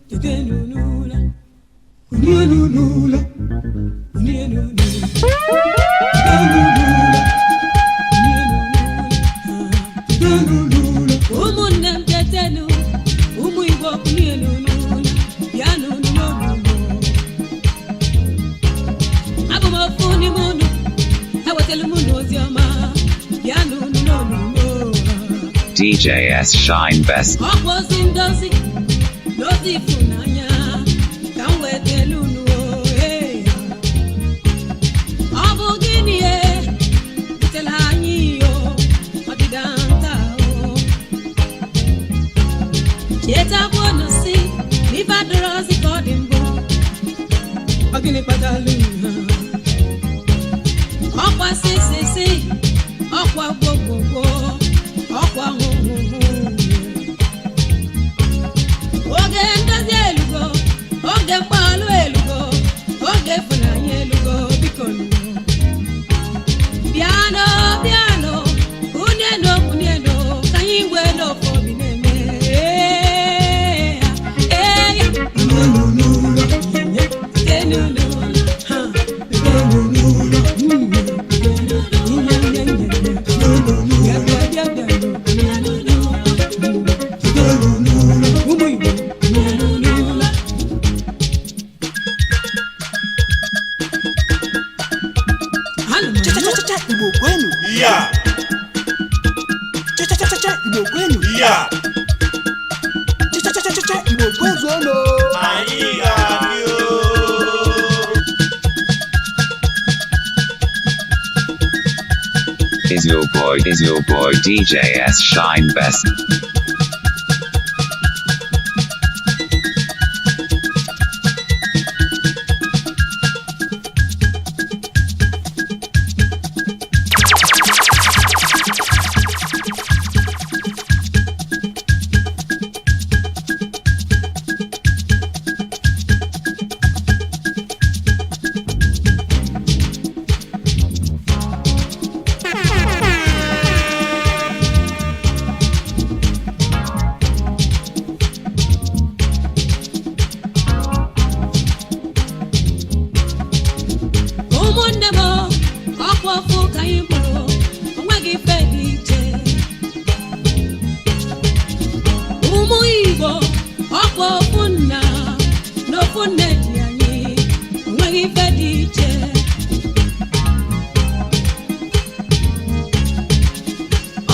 Tetenu n'ụla, kunienu n'ụla, kunienu n'ụla, tetenu n'ụla, kunienu n'ụla, tetenu n'ụla. Ụmụnne m tetenu, ụmụ Igbo kunienu n'ụla, bịanụ n'ụlọ. Abụ m ofu n'ime unu, ewetelu m unu ozi ọma, bịanụ n'ụlọ. DJ S Shine Best. Ọkwa ozi ndozi na ozi ịfụnanya ka m wetelu unu o, ee. Ọ bụ gịnị e butere anyị o ọdịda nta o? Chetakwa unu si na ife adịrọzi ka ọ dị mbụ. Ọ gịnị kpatara ha? Ọkwa sisisi, ọkwa gbogbogbo, ọkwa hụhụhụ. Oge ndozi elugo, oge mgbalụ elugo, oge ịfụnanya elugo. Biko nụ, bịanụ, bịanụ, kunienu, kunienu, ka anyị wee n'ofe obi na-eme. Ee, ee, tenu n'ụlọ, ha, tenu n'ụlọ, nye, nye, nye, nye, bịa, bịa, bịa, bịa, ụmụ Igbo, n'ụlọ. Ana m anụ. Cha-cha-cha-cha, Igbo kwenu! Ya! Cha-cha-cha-cha, Igbo kwenu! Ya! Cha-cha-cha-cha, Igbo kwezuonu! Anyị ga-adị o! Is your boy DJ S Shine Best. Ụmụnne m, ọkwa ofu ka anyị bụrụ, onweghị ife dị iche. Ụmụ Igbo, ọkwa ofu nna na ofu nne ji anyị, onweghị ife dị iche.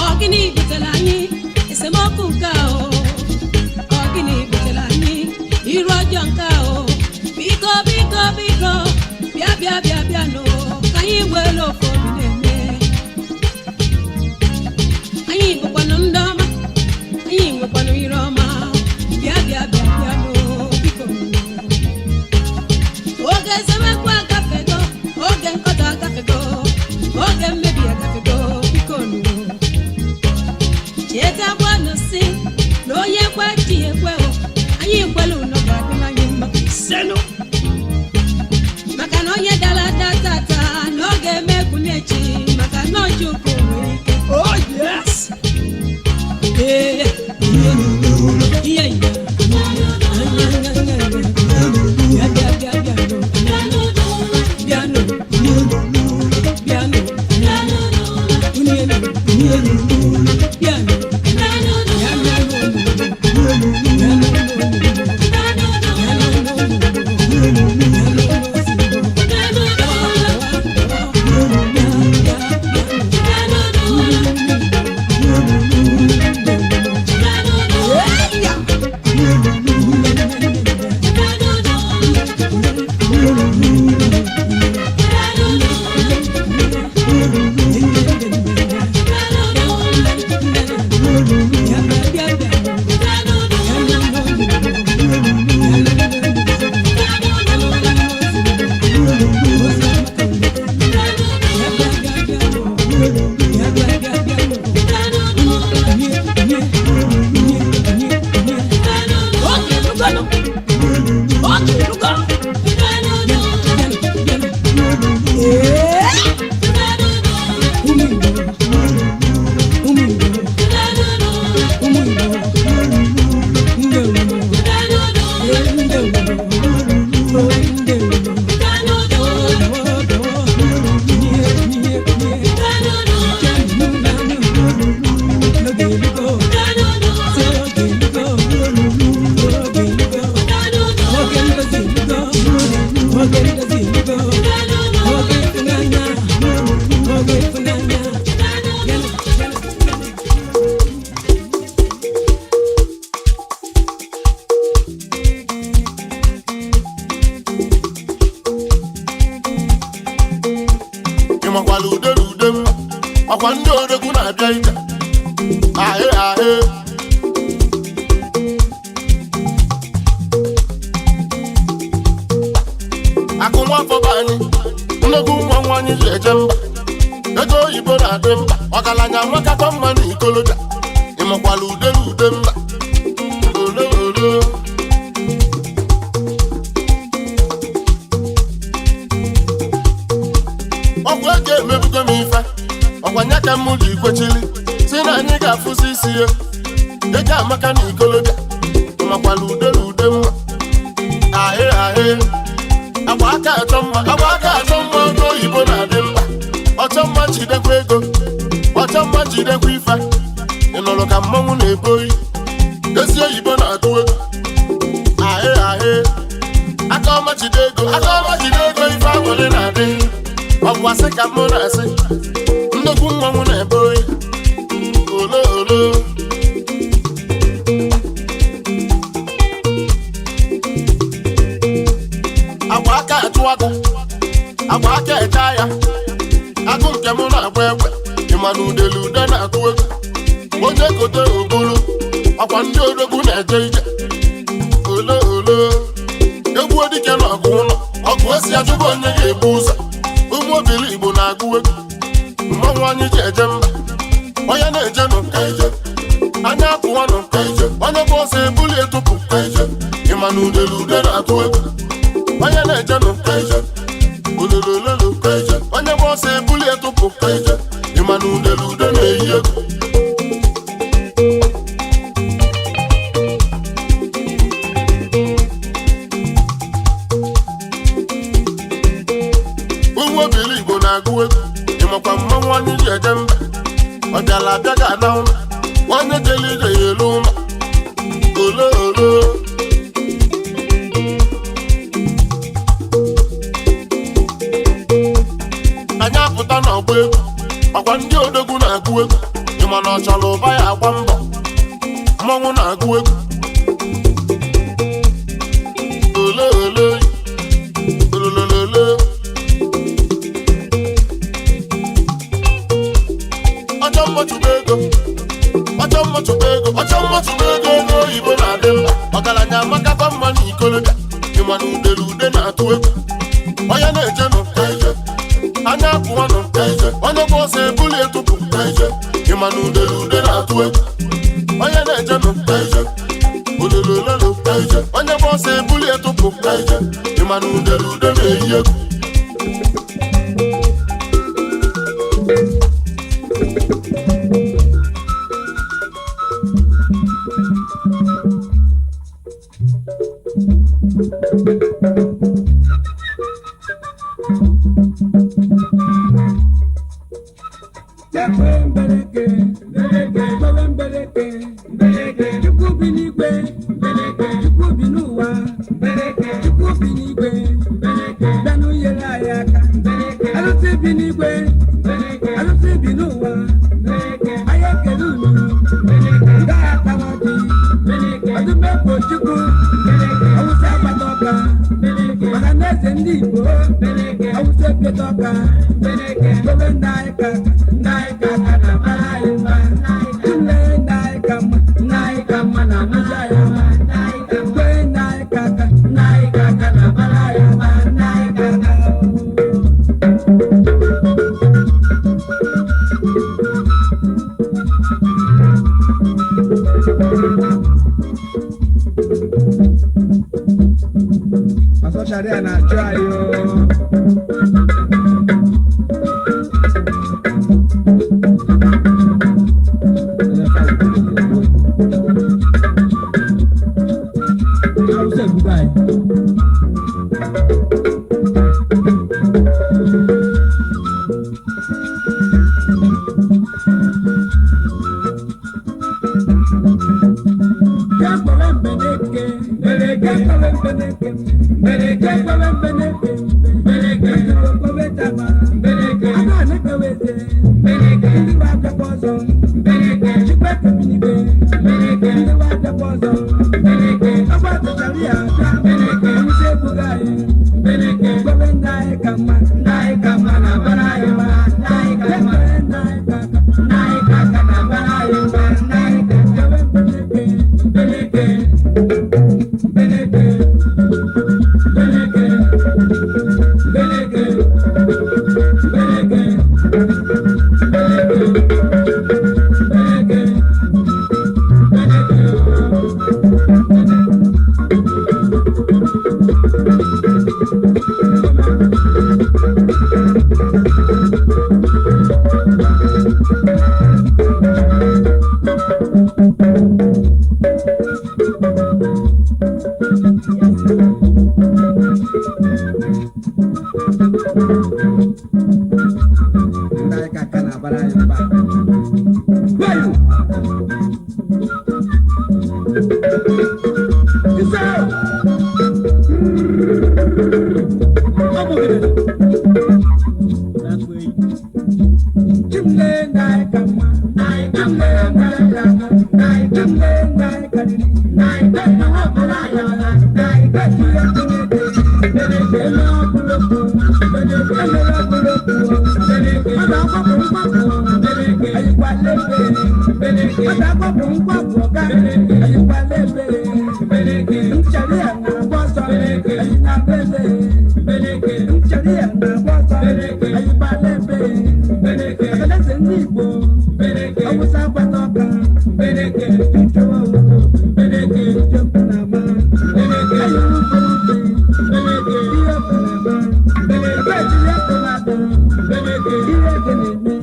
Ọ gịnị butere anyị esemokwu nke a o? Ọ gịnị butere anyị iru ọjọọ nke a o? Biko, biko, biko, bịa, bịa, bịa, bịa nụ, ka anyị were ofu obi na-eme. Anyị bụkwanụ ndị ọma, anyị nwekwanụ ire ọma. Bịa, bịa, bịa, bịa nụ, biko. Oge esemokwu agafego, oge nkọta agafego, oge mmebi agafego. Biko nụ, chetakwanụ si na onye kwe chi ekwe o. Anyị kwelu na ọ ga-adịrị anyị mma senụ, maka na onye dara ada tata na ọ ga-eme. Ọkwa ndị odogwu na-abịa ije. Ahị ahị. Akụ nwa afọ be anyị, nnukwu nwa nwa anyị ji eje mba. Ego oyibo na-adị mkpa, ọgaranya nwekakwa mma na ikolobịa. Ịmakwala ude na ude mba. Ole ole. Ọgwụ ego emebugo m ife, ọgwa nya ka m ji kwechiri si na anyị ga-afụsi isi ya. Ego amaka na ikolobịa, ịmakwala ude na ude mma. Ahị ahị. Agba aka achọ mma, agba aka achọ mma, ego oyibo na-adị mkpa. Ọchọ mma jidekwa ego, ọchọ mma jidekwa ife. Ị nụrụ ka mmanwụ na-ebo oyi, ezi oyibo na-atụ ego. Ahị ahị. Aka ọma jide ego, aka ọma jide ego, ife agbụrị na-adị. Ọ bụ asị ka mụ na-asị, nnukwu mmanwụ na-ebe oyi. Ole ole. Agba aka achụ agụ, agba aka eche ya. Agụ nke mụ na-agba egbe, ịma na udele ude na-atụ egwu. Onye kote oburu, ọkwa ndị odogwu na-eje ije. Ole ole. Egwu dike na ọgụ ụlọ, ọgụ esi achụba onye ga-ebu ụzọ. Ụmụ obili Igbo na-agụ egwu, mmanwụ anyị ji eje mba. Onye na-ejenụ ka ije, anya apụwanụ ka ije. Onye bụ ọsọ ebuli etụpụ ka ije. Ịma na udele ude na-atụ egwu. Onye na-ejenụ ka ije, ololololo ka ije. Onye bụ ọsọ ebuli etụpụ ka ije. Ịma na udele ude na-eyi egwu. Ụmụ obili Igbo na-agụ egwu, ịmakwa mmanwụ anyị ji eje mba. Ọ bịala abịa ga-ana ụlọ, nwanne jele ije ya elu ụlọ. Ole ole. Anyị apụta n'ọgba egwu, ọkwa ndị odogwu na-agụ egwu. Ịma na ọ chọrọ ụba ya agba mbọ, mmanwụ na-agụ egwu. Ole ole. Ololololo. Ọchọ mma chụba ego, ọchọ mma chụba ego, ọchọ mma chụba ego, ego oyibo na-adị mkpa. Ọgaranya amakakwa mma na ikolobịa, ịma na udele ude na-atụ egwu. Onye na-ejenụ ka ije, anya apụwanụ ka ije. Onye bụ ọsọ ebuli etụpụ ka ije. Ịma na udele ude na-atụ egwu. Onye na-ejenụ ka ije, ololololo ka ije. Onye bụ ọsọ ebuli etụpụ ka ije. Ịma na udele ude na-eyi egwu. Chekwe mbeleke, mbeleke, gbawe mbeleke, mbeleke, Chukwu bi n'igwe, mbeleke, Chukwu bi n'ụwa, mbeleke, Chukwu bi n'igwe, mbeleke, bịanụ nyere anyị aka, mbeleke, arụsị bi n'igwe, mbeleke, arụsị bi n'ụwa, mbeleke, anyị ekele unu, mbeleke, gaghị atawa ji, mbeleke, ọdụmekpo Chukwu, mbeleke, awụsa agbata ọka, mbeleke, maka na eze ndị Igbo, mbeleke, awụsa ebieta ọka, mbeleke, gbawe nna anyị ka nna anyị ka aka na mara anyị mma, nne nna anyị ka mma, nna anyị ka mma na amụja ya mma, kwe nna anyị ka aka, nna anyị ka aka na mara anyị mma, nna anyị ka aka. Pastor Sharia na-achụ anyị o. Hausa ebugo anyị. Kekpere mbeneke, kekpere mbeneke, kekpere mbeneke, kekpere taba, aga anekpeweze, ndị wa abịakwa ọzọ, Chukwu ekebinigwe, ndị wa abịakwa ọzọ, ọgba tụchara ya abịa, Awụsa ebugo anyị, kpere nna anyị ka mma, nna anyị ka mma na abara anyị mma, kekpere nna anyị ka Ndị anyị ka aka na-abara anyị mba. Gbayu! Ise! Ọ bụ gịnị? Chimle ndị anyị ka mma. Chimle ndị anyị ka mma. Chimle ndị anyị karịrị. Ndị ha bụrụ anyị ọla. Ndị ihe Chineke. Eme ọkpụrụkpụ. Emere ọkpụrụkpụ. Mmadụ agbapụ mgbapụ. Ayịkwa lebe. Mmadụ agbapụ mgbapụ ọga. Ayịkwa lebe. Nchari ya na-agba ọsọ. Ayị na-agba ebe. Nchari ya na-agba ọsọ. Ayịkwa lebe. Ọhaneze ndị Igbo. Awụsa agbata ọka. Nchewa obodo. Nchekwu na-ama. Ayị ugbo ube. Ihe ọkụ na-ama. Ebe ejiri ọkụ na-ada. Ihe dị na-eme.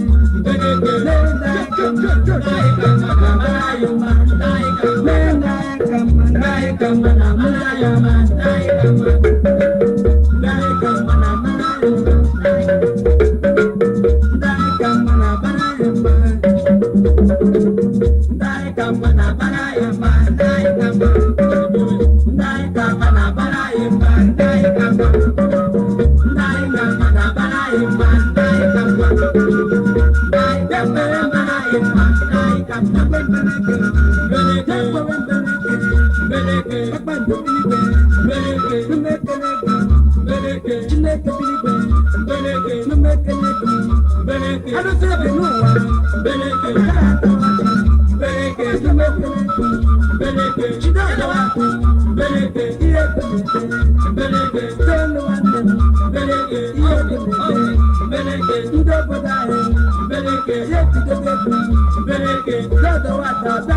Ndị obodo anyị ihe tidebe egwu lọ́dọ̀ wa tàbá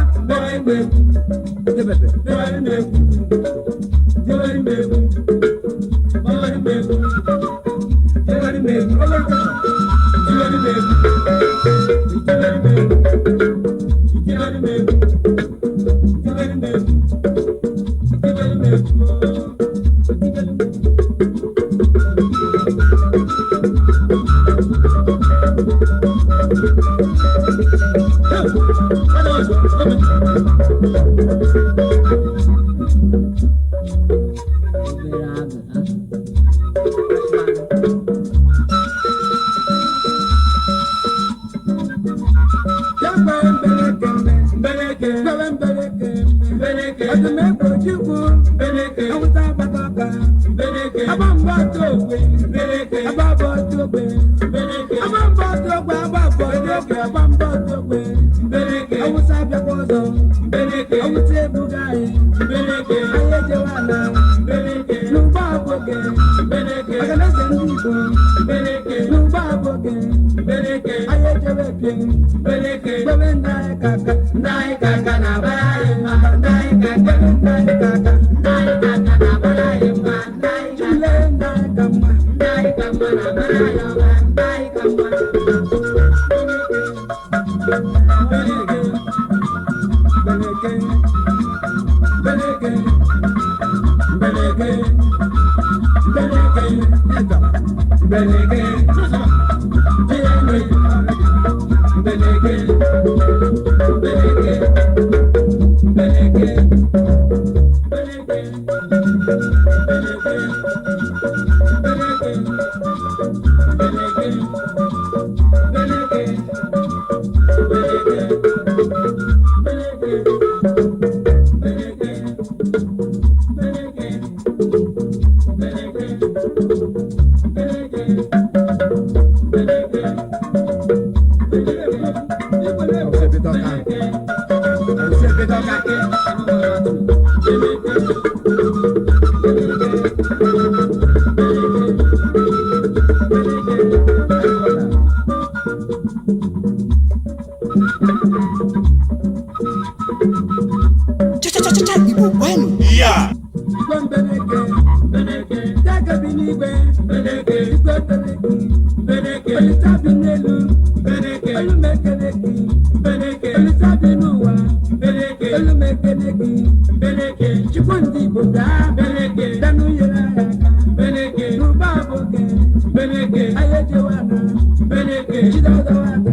mbeleke, mbeleke, Jaga bi n'igwe, mbeleke, Chukwu ekele gị, mbeleke, Olisa bi n'elu, mbeleke, olu m ekele gị, mbeleke, Olisa bi n'ụwa, mbeleke, olu m ekele gị, mbeleke, Chukwu ndị Igbo bịa, mbeleke, bịanụ nyere anyị aka, mbeleke, n'ụba abụke, mbeleke, anyị ejewe ana, mbeleke, Chidodowe aka,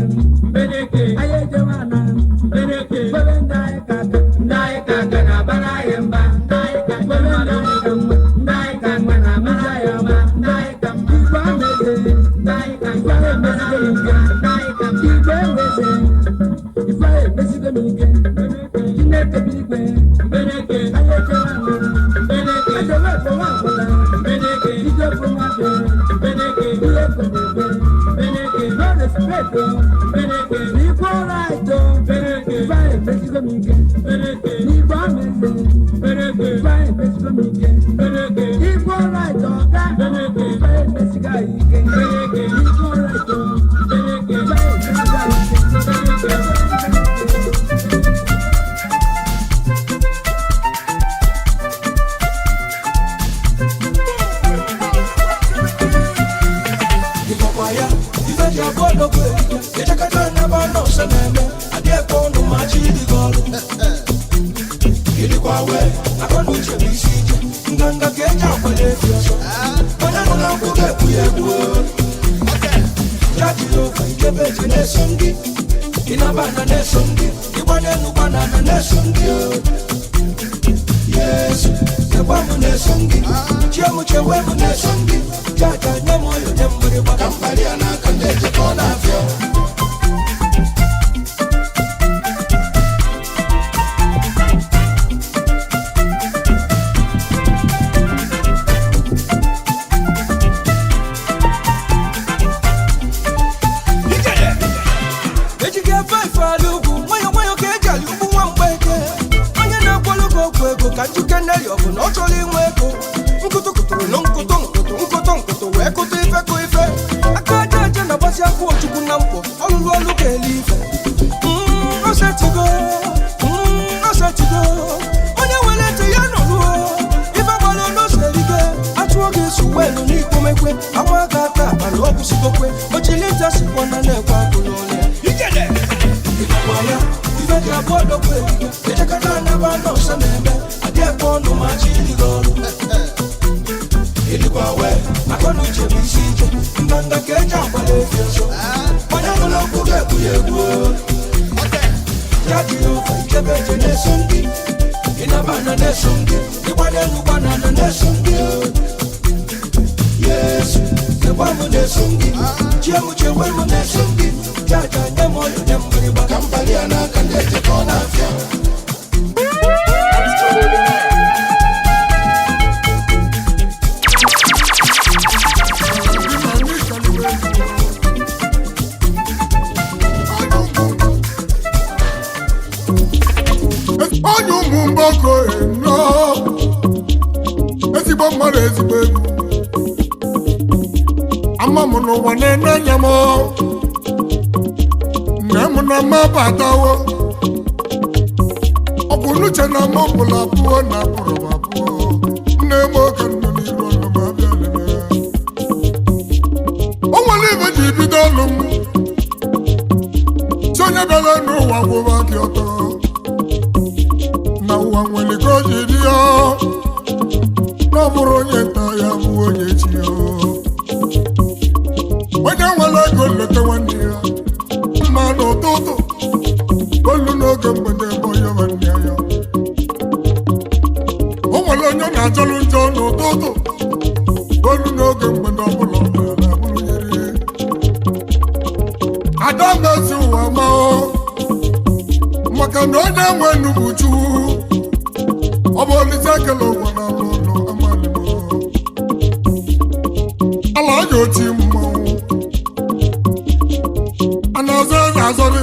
mbeleke, anyị ejewe ana, mbeleke, kwebe ndị anyị ka aka, ndị anyị ka aka na-abara anyị mba, ndị anyị ka kwebe ndị anyị ka mma, ndị anyị ka mma na-amara anyị ọma, ndị anyị ka mma, Igwe amaeze, ndị anyị ka mma na-amara anyị mma, ndị anyị ka mma, Igwe enweze, ife anyị emesigo m ike, Chineke bi igwe, mbeleke, anyị ejewe ana, mbeleke, ejewe ejewe agbada, mbeleke, ije okwu nwa be, mbeleke, ihe ekwe na-ekwe, mbeleke, no respect o, mbeleke, n'ikwu right o, mbeleke, ife anyị emesigo m ike, mbeleke, n'igwe amaeze, mbeleke, ife anyị emesigo m ike, mbeleke, igwe right ọga, mbeleke, ife anyị emesigo anyị ike, mbeleke, n'ikwu right o, mbeleke, ife anyị emesigo anyị ike, mbeleke. Ịkọkwa ya ife ji abụọ odogwu erike ịchakọta n'ebe nọọsụ na-eme adị ekwe ọnụ ma chi dị gị ọrụ ịdịkwa wee akọ na uche bụ isi ije nganga ka eji akwado efi ọsọ onye nọ na nkwụ ga-ekwu ya egbu ya jiri ofe ijebe eje na-eso ndị ịnaba na na-eso ndị ịgba n'elu gba na na na-eso ndị o. Yesu, ekwe m na-eso gị chie m chewe m na-eso gị jaja nye m oyo nye m mgbịrịgba ka mkpali ya n'aka ndị ejekọ na-afịa. Ejike efe ife ala ugwu nwayọ nwayọ ka eji ali ugwu nwa mgbeke onye na-akwalụ gị okwu ego ka njuke nneri ọ bụ na ọ chọrọ inwe ego nkụtụ kụtụrụ na nkụtụ nkụtụ nkụtụ nkụtụ wee kụtụ ife kụ ife aka aja aja na-agbasi akwụ ochukwu na mkpọ ọlụlụ ọlụ ka ele ife. Osetigo, osetigo onye nwere ntị ya nọruo ife gbara n'ụzọ erike achụọ gị suwelu n'ikpomekwe ama aka aka abalị ọkwụsịgokwe ochilita sikwa na na-ekwe akụlụ ọlịa ijede ịkọkwa ya ife ji abụọ dokwa erike echekọta n'ebe nọọsụ na-eme adị ekwe ọnụ ma chi dị gị ọrụ ịdịkwa wee akọ na uche bụ isi ije nganga ka eji akwado efi ọsọ onye nụrụ okwu ga-ekwu ya egwu ya jiri ofe ijebe eje na-eso ndị ịnaba na na-eso ndị ịgba n'elu gba na na na-eso ndị Yesu, ekwe m na-eso gị chie m chewe m na-eso gị jaja nye m oyo nye m mgbịrịgba ka mkpali ya n'aka ndị ejekọ na-afịa. Onye ụmụ mgbakọ eno, ezigbo mmadụ, ezigbo egwu ama m n'ụwa na-ene anya m nne m na m abatawo ọ bụ n'uche na m bụla pụọ na pụrụ m apụọ nne m oge nọ n'iru ọrụ m abịa lele o nwere ibe ji bido ọlụ m si onye bịara n'ụwa gwụba gị ọtọ na ụwa nwere ka o ji dị ya na ọ bụrụ onye nta ya bụ onye chi ya onye nwere ego leta nwanne ya mma n'ụtụtụ olu n'oge mgbede ebe onye nwanne ya o nwere onye na-achọrọ njọ n'ụtụtụ olu n'oge mgbede ọbụla ọ bịara bụrụ nyere ada mezi ụwa ma ọ maka na onye nwe nnukwu chukwu ọ bụ olise ekele ụwa na alụ ụlọ amalimo ala anya oti mmanwụ a na-azọ eze azọrị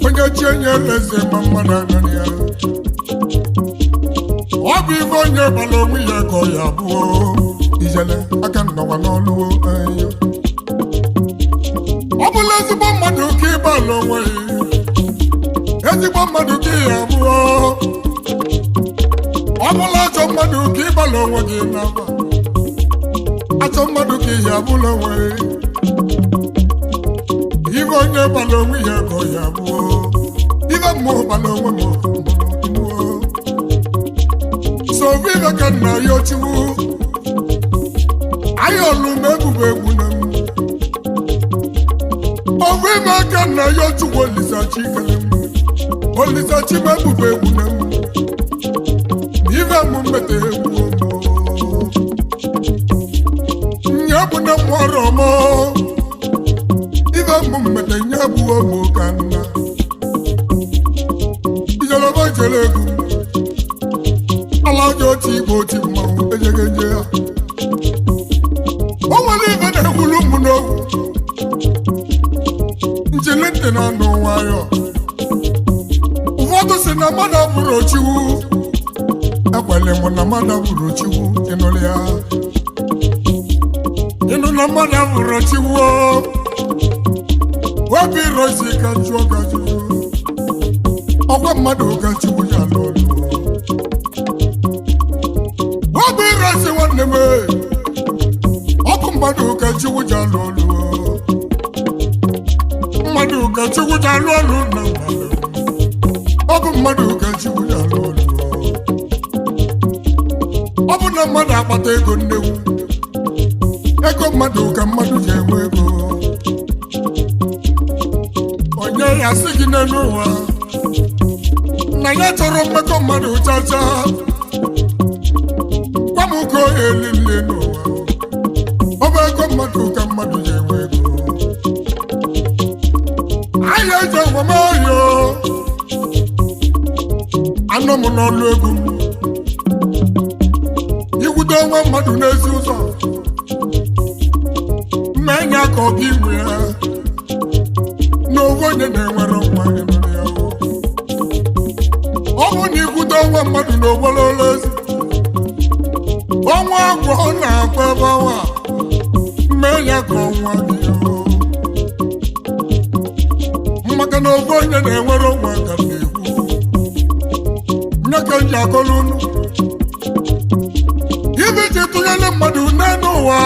onye chi enye eze ma mmadụ anarị ya ọ bụ ife onye gbara onwe ya ka ọ ya abụọ ijele aka nnọwa n'ọlụwo ayo ọ bụla ezigbo mmadụ ka ịgbala onwe ya ezigbo mmadụ ka ya abụọ Ọ bụla ajọ mmadụ ka ịgbala onwe gị n'afa, ajọ mmadụ ka ihe abụla onwe gị. Ibe onye gbala onwe ya ka ọ ya abụọ. Ibe mmụọ gbala onwe m mmụọ. So ibe ka nna ya ochiwu anyị ọlụ m ebube egwu na m. Ofu ibe ka nna ya ochukwu Olisachi kele m. Olisachi m ebube egwu na m. Ife m mmete egwu m. Nye bụ na m ọrụ ọmọ. Ife m mmete nye bụ ọmụ ka nna. Ijolobo jere egwu. Ala ji otu igbo otu mmanwụ ejegeje ya. O nwere ife na-ekwulu m n'okwu. Njili ntị na-anụ nwayọ. Ụfọdụ si na mmadụ abụrụ chiwu. Ekwele m na mmadụ abụrụ chiwu, ịnụrụ ya. Ịnụ na mmadụ abụrụ chiwu o. Obi rozi ka jụọ ka jụọ. Ọkwa mmadụ ka chiwu ya alụ ọlụ. Obi rozi nwanne m e. Ọkụ mmadụ ka chiwu ji alụ ọlụ o. Mmadụ ka chukwu ji alụ ọlụ na mmadụ. Ọ bụ mmadụ ka chukwu ji alụ ọlụ. Ọ bụ na mmadụ akpata ego nnekwu. Ego mmadụ ka mmadụ ji enwe ego. Onye ya sị gị n'elu ụwa na ya chọrọ mmekọ mmadụ chacha. Gwa m ka o eli nle n'ụwa. Ọ bụ ego mmadụ ka mmadụ ji enwe ego. Ahịa eji ọgwamayo anọ m n'ọlụ egwu m. Ikwute onwe mmadụ n'ezi ụzọ mma enye aka ọ gị inwe ya na owu onye na-enwere nwa ịnụrụ ya o. Ọ bụ na ikwute onwe mmadụ n'ogbololo ezi ọnwa agwọ ọ na-akwa ebe ọnwa mma enye aka ọnwa gị o. Maka na ofu onye na-enwere onwe ka m na-ekwu nye ka m ji akọrọ unu ibe ji tụnyere mmadụ n'elu ụwa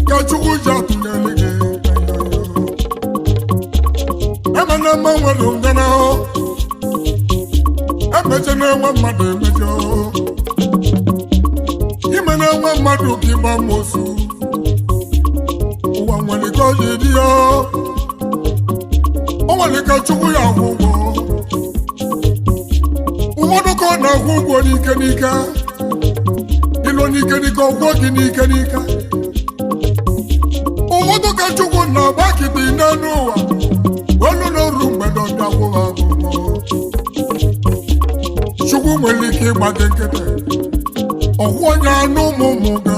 ka Chukwu ji atụnyere gị. Emena mma nwere ngana emeche na-enwe mmadụ emejọ ime na-enwe mmadụ ka ịgba mosu ụwa nwere ka ọ ji dị ya. O nwere ka Chukwu ya akwụ ụgwọ. Ụfọdụ ka ọ na-akwụ ụgwọ n'ike n'ike, ịlụ n'ike n'ike ọgwụgwọ gị n'ike n'ike. Ụfọdụ ka Chukwu na-agba kịtị n'elu ụwa olu n'oru mgbede ọbịa kwụrụ akwụkwọ. Chukwu nwere ike ịgba gị nkịtị ọkwụ onye anụ ụmụ ụmụ gị.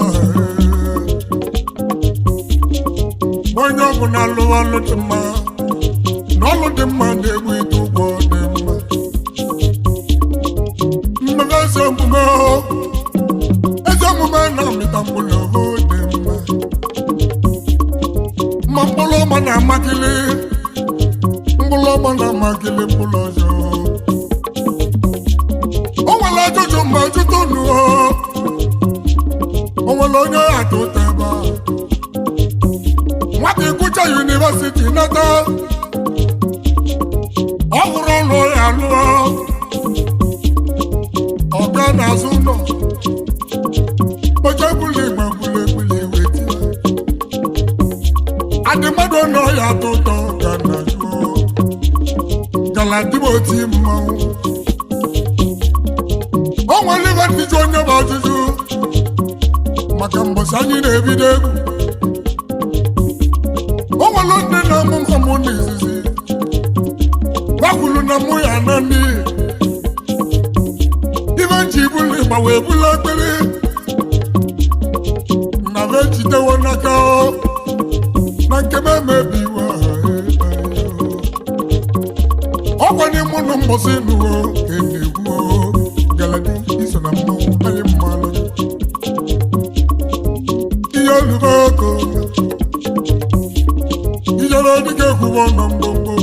Onye ọbụla lụwa ọlụ dị mma na ọlụ dị mma na-egbu ite ụgwọ dị mma. Mmemme ezi omume o, ezi omume na-amịta mkpụrụ oho dị mma. Ma mkpụrụ ọma na-amakịlị, mkpụrụ ọma na-amakịlị mkpụrụ ọjọọ. O nwere ajụjụ ma jụta unu o. O nwere onye atụ ụta ebe a. Nwata ịgụcha yunivesiti nata ọ hụrụ ụlọ ya lụọ ọga n'azụ ụlọ kpocha ebuli igba buli ebuli iwe ti adị mmadụ nọ ya atọ ụtọ ka na jụọ galadima oti mmanwụ. O nwere ibe ntịjụ onye bụ ajụjụ maka mbọsị anyị na-ebido egwu. O nwere ndị na-amụ mụ n'izizi gbakwulu na mụ ya na ndị ibe nji bulu ịgba wee bulu ekpere na be jitewo n'aka o, na nke m emebiwo. Ọkwa n'ime ụlọ mbọsị nuwo ka e na-egwu galadi iso na mmanwụ anyị mmalụ ihe olube oko ijere dịka ekwubo nọ mgbomgbo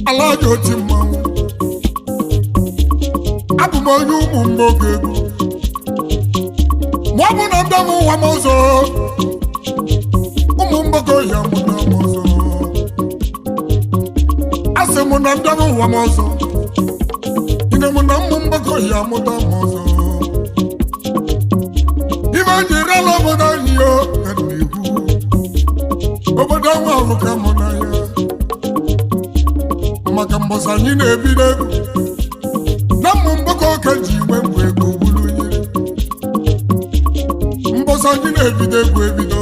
ala aja oti mmanwụ. ụmụ mgboko egwu. Ma ọ bụ na ndị m ụwa m ọzọ, ụmụ mgboko ya mụta m ọzọ. Asị m na ndị m ụwa m ọzọ, ine m na ụmụ mgboko ya mụta m ọzọ. Ibe njirala obodo anyị yo ka m na-ekwu, obodo nwa ahụ ka mụ n'anya, maka mbọsị anyị na-ebido egwu na ụmụ mgbakọ ka ji igwe ngwa ego gburu nyere. Mbọsị anyị na-ebido egwu ebido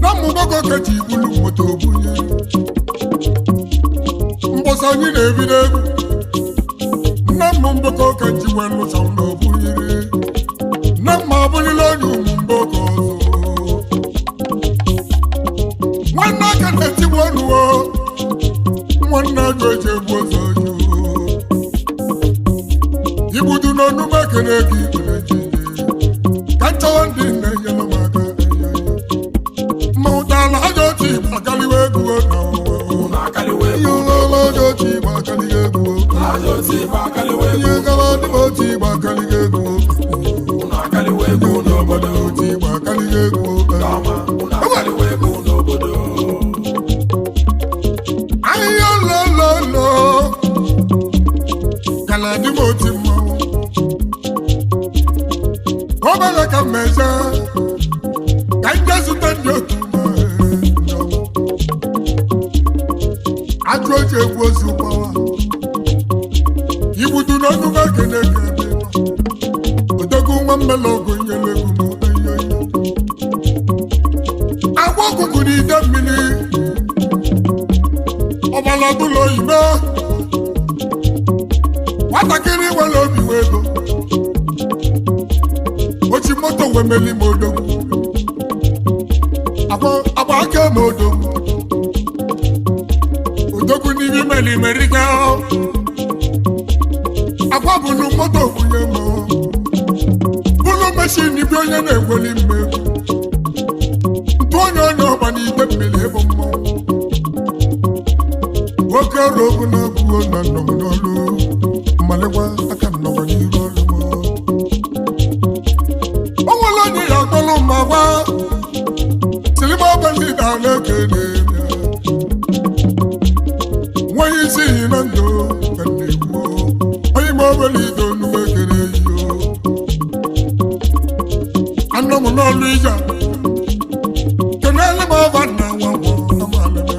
na ụmụ mgbakọ ka ji ibulu moto bunye. Mbọsị anyị na-ebido egwu na ụmụ mgbakọ ka ji wee lụsa ụlọ bunyere na mma abụrụla onye ụmụ mgbakọ ọzọ. Nwanne aka na-etigbu ọnụwo, nwanne ajọ eji egbu ọzọ yo. Igbudu n'ọnụ m ekele gị ikpere ji ka nchọwa ndị na-enyere m aka. Ma ụtala aja otu igbo akaliwa egwu na ihe ụlọọrụ aja otu igbo akaliwa egwu, ihe gaba dị m otu igbo akaliwa egwu, ihe ụlọobodo otu igbo akaliwa egwu. Ahịhịa lọlọlọ kala dị m otu mmanwụ obere ka mmeje ka m jee zute ndị otu m. Ajụ oji egwu ozu gbawa igbudu n'ọnụ m ekene ka ebe nọ odogwu nwa mmela ọgụ nyere egwu m eyoyo agwa ọkụkụ n'ide mmiri ọbala bụlọ oyibo. Nwatakịrị nwere obi nwe ego ochi moto wee meli m odogwu agba aka m odogwu odogwu n'ime meli merika agwa bụlụ moto bunye m bụlụ meshin bi onye na-egweli m ego ntụ onye onye ọgba n'ide mmiri ịbụ mmọnwụ nwoke ọrụ okwu na-akwuo na nnọm n'ọlụ mmalekwa aka nnọkwa n'iru ọrụ m. O nwere onye ya akpọrọ ma gwa silima ọbali na na-ekele nweghị isi iyi na ndụ ka m na-ekwu onye ma ọbali ido nnukwu ekele iyo anọ m n'ọlụ ije kenele m ọba nna nwa nwa amaleme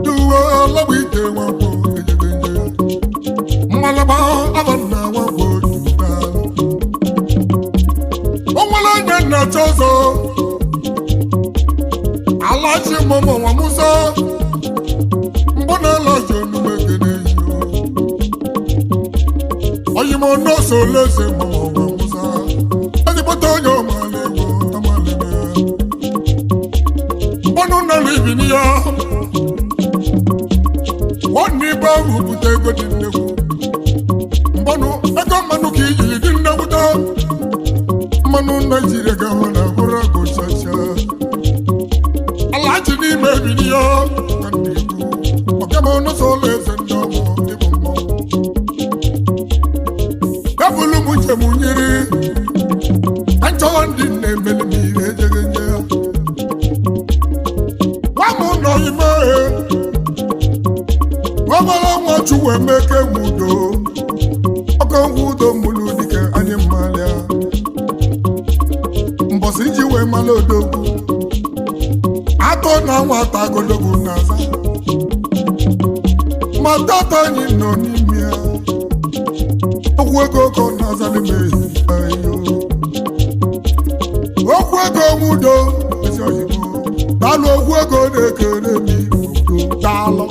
duwe ọlọ́gbọ̀ ite wọn kò kejekeje mmalaba abanna wọn kò jùlọ. ó nwere onye nna chọzọ alachi mụmụ nwa musa mbụ na alachi onumekene yo oyimo nọọsụ oleze mụmụ nwa musa ezigbote onye ọmala egwu amaleme mbọnụ nara ibini ya nwanne ibe ahụ bute ego dị nnekwu mgbanụ ego mmanụ ka ijiri dị nnekwuta mmanụ Naijiria ga-ahụ na hụrụ agụ chacha alachi n'ime ebili ya ka ndị ikwu ọkama ọnụsọ ụlọ eze ndị ọmụ ịbụ mmọnwụ ebulu m njem nyiri ka nchọwa ndị nna emeli m ihe ejeghị nje ya gwa m nọ ime ọbara nwa Chukwu Emeka nwudo ọkọ nwudo mụrụ dike anyị mmalịa mbọsị iji wee mara odogwu atọ na nwata agodogwu na-aza ma tata anyị nọ n'ime ya okwu ego ka ọ na-aza n'ime ehihie okwu ego nwudo ezi oyibo daalụ okwu ego na-ekere m udo daalụ.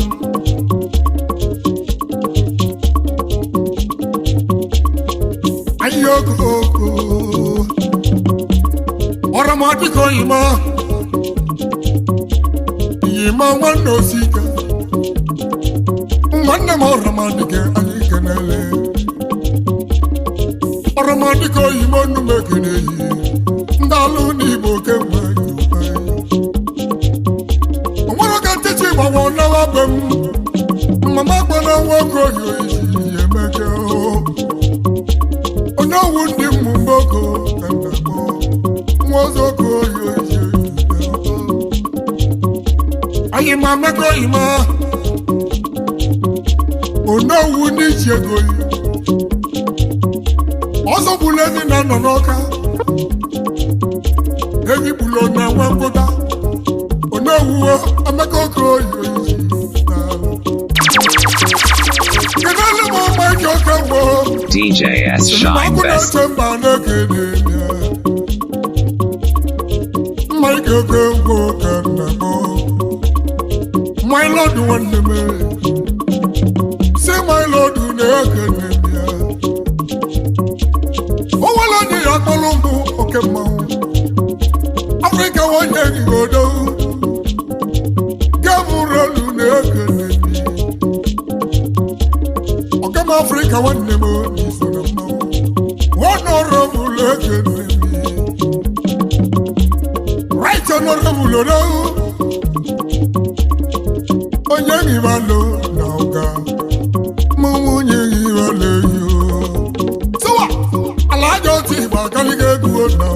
Ayokoko ọrọmọdịka oyima yima nwanne osike nwanne m ọrọmọdịka anyị kenele ọrọmọdịka oyima onume kene yi ndị alụ n'igbo kemgbe onwere ka ntechi gbawa nawa be m mama gbana nwoke oyi oyi emeke o. Onowu ndị mmụmboko ka m na-akpọ nwa ọzọ ka oyi oyi. Anyị ma mekọ ima onowu n'ichi ego yi. Ọzọ gburu ezi na nọ n'ọka. Enyi gburu na nwa nkwụta. Onowu amaka oke oyi oyi. Kedu elu ma ọma ike oke mgbo? DJ S Shine Best. Mma mba na-ekene mma ike oke ngwo ka nna m. My lord nwanne m, si my lord na-ekene ya. O nwere onye ya akpọrọ mbụ oke mmanwụ Afrịka nwanye gigodo gemụrelu na-ekene ọkam Afrịka nwanne m n'iso na mmanwụ honorable ekene, right honorable odowu onye ribalo na ụga mụ nwunye ribalo eyo sụwa ala aja otu igbo akaliga egwu na